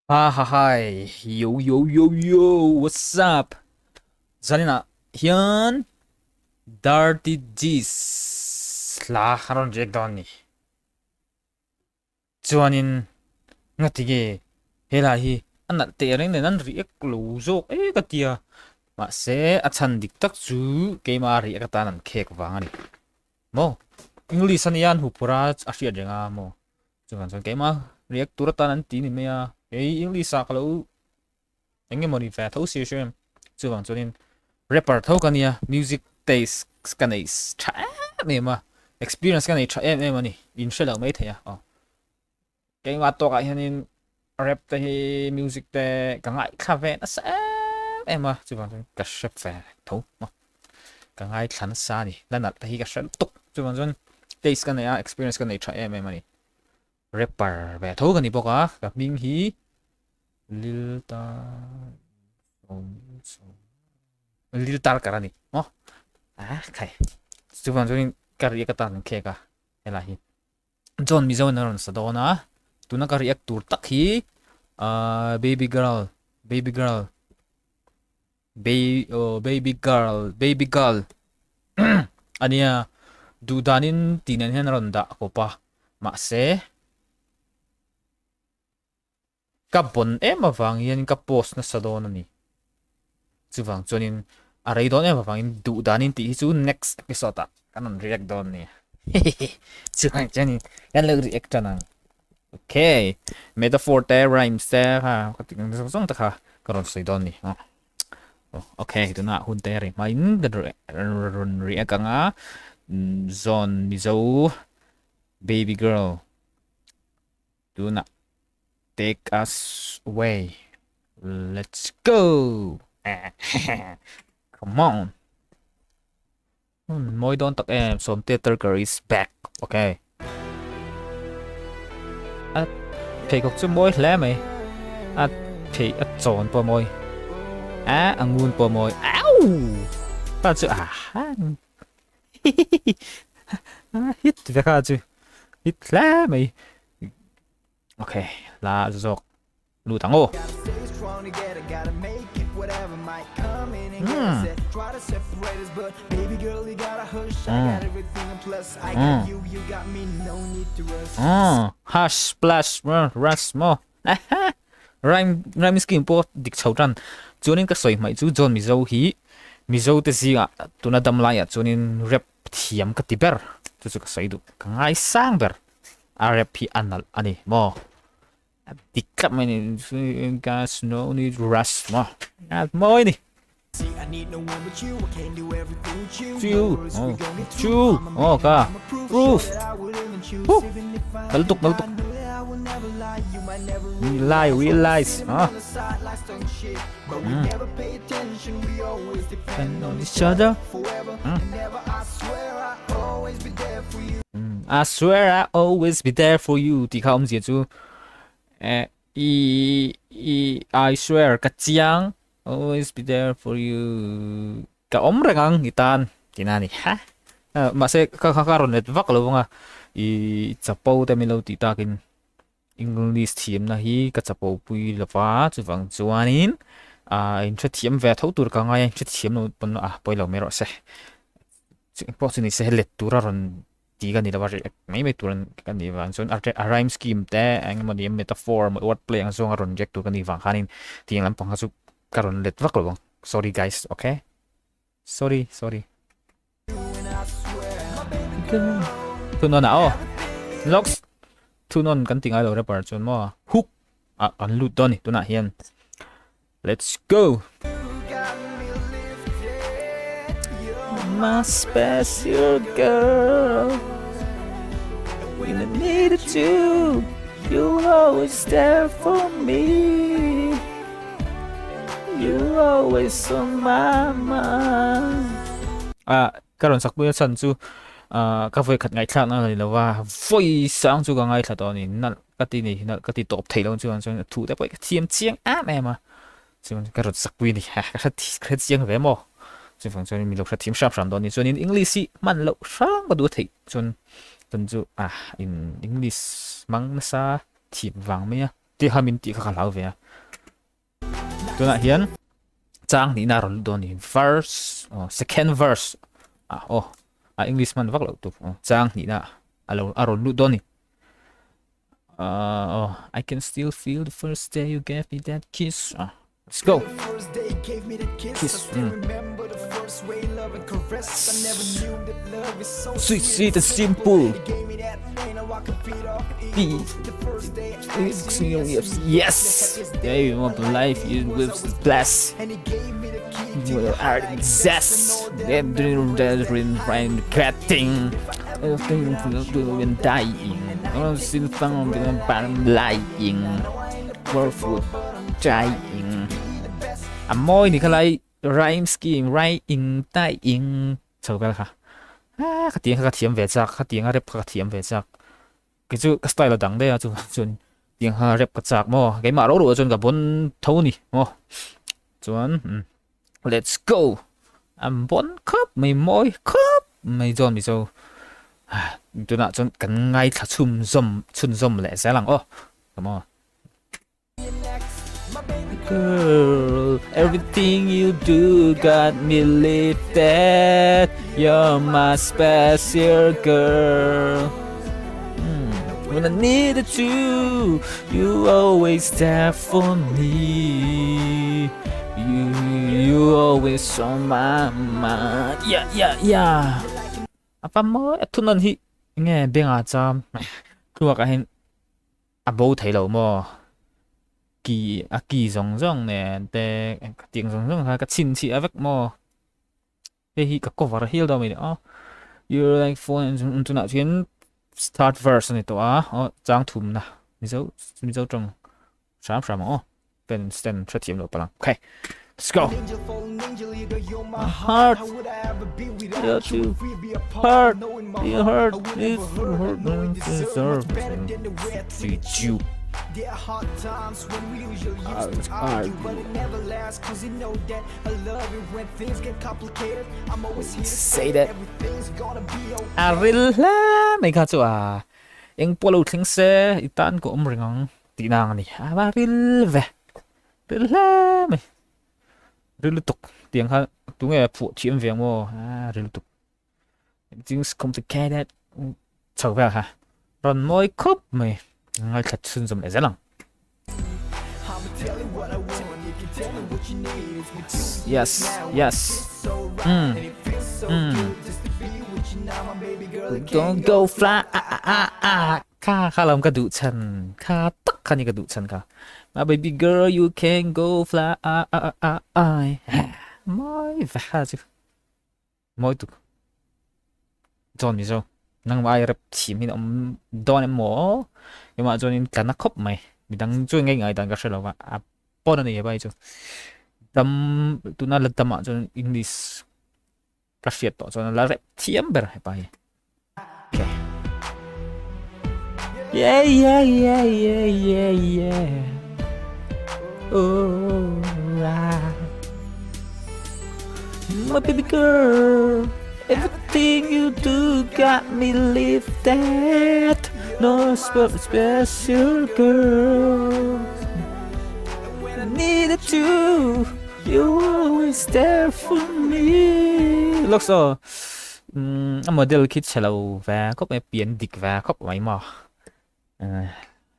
Ha ha hai, yo yo yo yo, what's up? Zaninah hian Dirty G's hla a rawn riak dawn a ni. Chuanin ngati nge he hla hi a nalh teh reng nen an riak lo zawk e ka tia. Mahse a chhan dik tak chu keimah riak atan an khek vang a ni. Maw? English a nia an huphurh a a hriat reng a maw? Chuvang chuan keimah react tur atan an ti ni mai a, kei English ah ka lo eng emaw ni ve tho si a hria em. Chuvang chuanin rapper tho ka nia, music taste ka nei tha em em a, experience ka nei tha em em a ni, in hre lo mai thei a aw. Keimah tawkah hianin rap te hi music te ka ngaithla ve nasa em em a, chuvang chuan ka hre ve tho maw. Ka ngaithla nasa a ni, la nalh te hi ka hre lutuk. Chuvang chuan taste ka nei a, experience ka nei tha em em a ni. Rapper ve tho ka ni bawk a, ka hming hi Lil Tar Lil Tarkar a ni maw. Ah khai, chuvang chuanin ka riak atan an khek a helai hi. John Mizo in a rawn sa dawn a, tuna ka react tur tak hi ahh baby girl baby girl oh baby girl baby girl a nia duh danin tih nen hian a rawn dah kawp a mahse Ka bon em avang hian ka post nasa dawn a ni. Chuvang chuanin a rei dawn em avangin duh danin tih hi chu next episode ah kan rawn react dawn nia. Hehehe chuvang chuanin kan lo react tan ang. Okay, metaphor te rhymes te kha ka tih ang zawng zawng te kha ka rawn sawi dawn ni. Okay, tunah hun te rei hmain ka rawn react ang a, Zone Mizo baby girl. Tunah take us away let's go come on hmm, mawi dawn tak em Sawmte Turker is back okay a pheikhawk chu mawi hle mai a phei a chawn pawh mawi a a ngun pawh mawi au ta chu a hit ve kha chu hit hle mai okay la zawk lut ang aw Hush splash rush maw rhyme rhyme scheme pawh dik chho tan chuanin ka sawi hmaih chu John Mizo hi Mizo te zingah tuna dam laiah chuanin rap thiam ka ti ber chu chu ka sawi duh ka ngaisang ber a rap hi a nalh a ni maw a dik tlat mai a ni gas no need rush maw a mawi a ni. Chu oh chu oh ka proof huh nal tuk nal tuk realize realize ha mm. Depend on each other mm. Mm. I swear I always be there for you tih kha awmzia chu eh i i I swear ka chiang Always be there for you ka awm reng ang i tan tihna a ni ha mahse ka kha ka rawn let vak lo vang a i chapo te min lo tih takin English thiamna hi ka chapo pui lova chuvang chuanin ah in hrethiam ve tho tur ka ngai a in hrethiam lo pawn a pawi lo mai rawh se engpawh chu ni se let tura rawn tih ka ni lo a react mai mai tur ka nih vang chuan a rhyme scheme te eng emaw ni metaphor emaw word play ang zawnga rawn react tur ka nih vang khanin tiang lampang kha chu ka rawn let vak lo ang sorry guys okay sorry sorry thunawn ah aw locks thunawn kan ti ngai lo rapper chuan maw hook ah kan lut dawn ni tunah hian Let's go! My special girl When I needed you You always there for me You always on my mind Ah, ka rawn sak pui a chhan chu ah ka vawi khat ngaihthlak na ni lova vawi sang chu ka ngaithla tawh a ni nalh ka ti ni nalh ka ti tawp thei lo chuan chuan thu te pawh ka thiam chiang em em a chuan ka rawn sak pui a ni ha ka hre hre chiang ve maw chuvang chuan mi lo hre thiam hram hram dawn a ni chuanin English hi hman loh hrang ka duh a theih chuan chuan chu ah in English hmang nasa thiam vang mai a. Tiha min tih kha ka hlau ve a. Tunah hian chang hnihna a rawn lut dawn a ni. Verse, oh, second verse. Ah, oh, a English hman vak loh tur. Oh, chang hnihna a lo a rawn lut dawn a ni. Uh, oh, I can still feel the first day you gave me that kiss. Ah, let's go. Kiss. Sweet, sweet and simple. Yes. They want life is with bless. Are zest. Them regretting. Dying. Sin found lying. Worth dying. A mawi ni kha lai rhyme scheme rhyme dying chho vel kha ah ka tiang kha ka thiam ve chak kha tiang a rap kha ka thiam ve chak kei chu ka style a dang daih a chu chuan tiang kha rap ka chak maw keimah ro ro ah chuan ka bawn tho a ni maw chuan let's go an bawn khawp mai mawi khawp mai chuan mizo tunah chuan kan ngaithla chhunzawm chhunzawm leh zel ang aw come on. Girl, everything you do got me lifted. You're my special girl. Hmm, when I needed you, you always there for me. You, you always on my mind. Yeah, yeah, yeah. Apa mawi a thunawn hi nge benga cham thluak ah hian A bo thei lo maw? Ki a ki zawng zawng nen te ka tiang zawng zawng kha ka chhinchhiah vek maw? Hei hi ka cover hial dawn mai ni aw. You're like phone tunah chuan third verse a ni tawh a aw chang thumna mizo mizo tawng hram hram ang aw pen stand hrethiam loh palh ang okay let's go. My heart heart your heart is hurt deserve to you say that a ril hle mai kha chu a eng pawh lo thleng se i tan ka awm reng ang tih nang a ni a va ril ve ril hle mai ril lutuk tiang kha tunge phuah thiam ve ang maw a ril lutuk Everything's complicated chho vel kha rawn mawi khawp mai ngaithla chhunzawm leh zel ang. Yes, yes. Mm. Mm. Don't go fly. Ah, ah, ah. Kha kha lam ka duh chhan kha tak kha ni ka duh chhan kha. My baby girl, you can go fly. Ah, ah, ah, ah. Mawi va chu. Mawi tuk. John Mizo. Nangmah ai rep thiam hin awm dawn em maw? Keimah chuan in tlan a khawp mai. Midang chuan ngei ngai dan ka hre lo va. A pawn a ni he pai chu. Dam tuna la damah chuan English ka hriat tawh chuan la rep thiam ber he pai. Okay. Yeah yeah yeah yeah yeah yeah. Oh, ah. My baby girl, everything you do got me lifted. No special girl. I needed you, you always there for me. Looks so. Umm a model khi chhe lo ve khawp mai pian dik ve khawp mai maw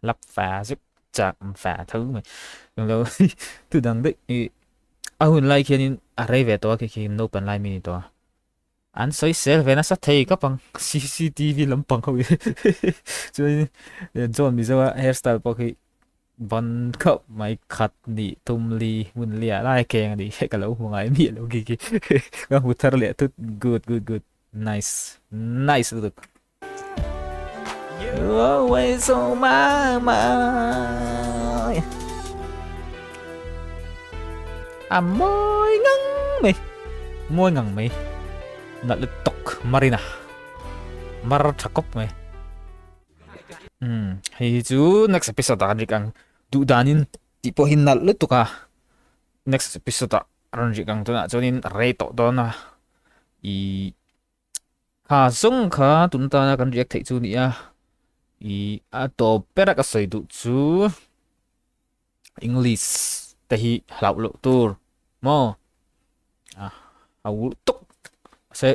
lap ve zuk chak ve tho mai englo tu dang daih i a hun lai khianin a rei ve tawh a khi khi naupang lai mi ni tawh a an sawi sel ve nasa thei khawp ang cctv lampang ho hi chuanin John Mizo a hairstyle pawh khi Ban khauh mai khat nih tum li hmun liah lai keng a nih hi ka lo hmu ngai miah lo khi khi ka hmu thar leh thut good good good nice nice lutuk. You always on my mind A mawi ngang mai mawi ngang mai nalh lutuk Marina mar tha kawp mai. Umm hei hi chu next episode ah kan rik ang duh danin tih pawh hi nalh lutuk a next episode ah rawn rik ang tunah chuanin a rei tawh dawn a ih kha zawng kha tun tana kan react theih chu a ni a ih a tawp ber a ka sawi duh chu. English te hi hlauh loh tur maw a a ul tuk se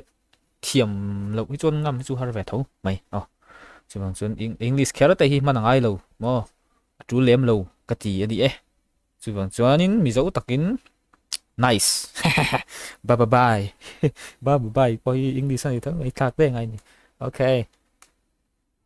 thiam loh hi chuan ngam hi chu har ve tho mai aw chuvang chuan English kher te hi hman a ngai lo maw a tul lem lo ka ti a ni e chuvang chuanin Mizo takin nice bye bye bye bye bye pawh hi English a ni tho mai thlak ve ngai ni okay.